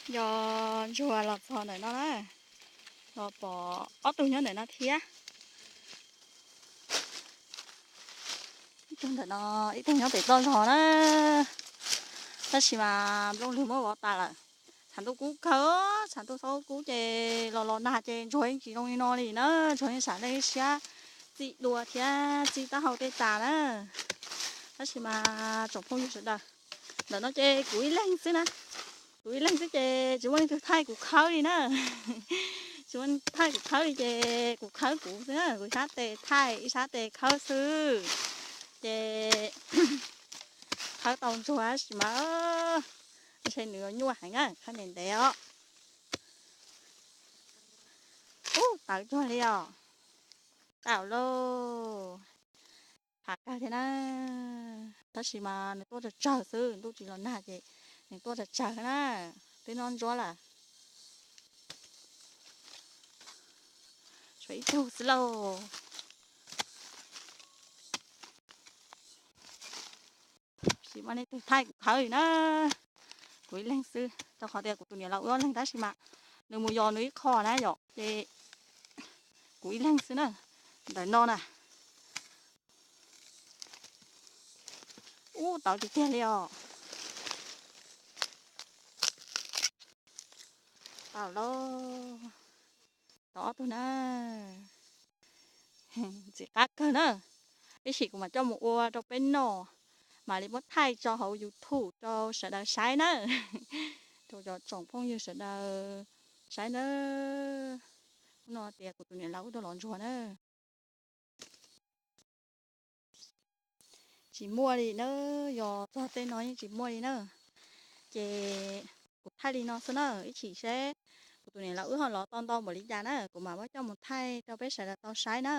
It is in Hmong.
Yog ntsuag los txog ntawm no na, los pom ob tug nyob ntawm no thiab. Ib tug ntawm no, ib tug nyob pem toj zog na. Tab sis mas nplooj lwg muab vov tas lawm. Tshav ntuj kub kawg, tshav ntuj kub ces los los nag ces ntsuag yeej tsis zoo li no li na, ntsuag yeej sam leej siab txij dua thiab txij taub hau tej tas na. Tab sis mas tsoom phooj ywg sawv daws, ntawm no ces kuv ib leeg xwb na, kuv ib leeg xwb ces tsis muaj leej twg thaij kuv khawb li na. Tsis muaj thaij kuv khawb li ces kuv khawb kuv xwb na, kuv ib sab tes thaij ib sab tes khawb xwb. Ces khawb tau ntsuag tab sis mas ntshe nws nyuaj heev na, khawb ntev ntev os. Ub, tawv cuag li os. Tau lauj. Qab kawg thiab na. Tab sis mas nws tuaj tsawg tsawg xwb, ntuj tsis los nag ces nws tuaj tsawg tsawg na. Twb nyob ntsuab lawm. Tshuav ib tug xwb lauj. Tsis muaj leej twg thaij kuv khawb li na. Kuv ib leeg xwb, rau qhov tias kuv tus niam laus wb ob leeg tab sis mas nws mus yos nws ib qho na yom, ces kuv ib leeg xwb na. Ntawm no na. Ub, tawv tiag tiag li os. Tau lauj. Tau ob tug na. Ntxim qab kawg na. Ib chim kuv mam coj mus ua rau peb noj, mam li muab thaij tso hauv YouTube rau sawv daws saib na. Rau cov tsoom phooj ywg sawv daws saib na. Hnub no tias kuv tus niam laus wb tuaj lov ntsuag na. Tsis muaj li na, yog txog tej no yeej tsis muaj li na. Ces kuv thaij li no xwb na, ib chim seb kuv tus niam laus wb ho lov tau ntau npaum li cas na, kuv mam muab coj mus thaij rau peb sawv daws tau saib na.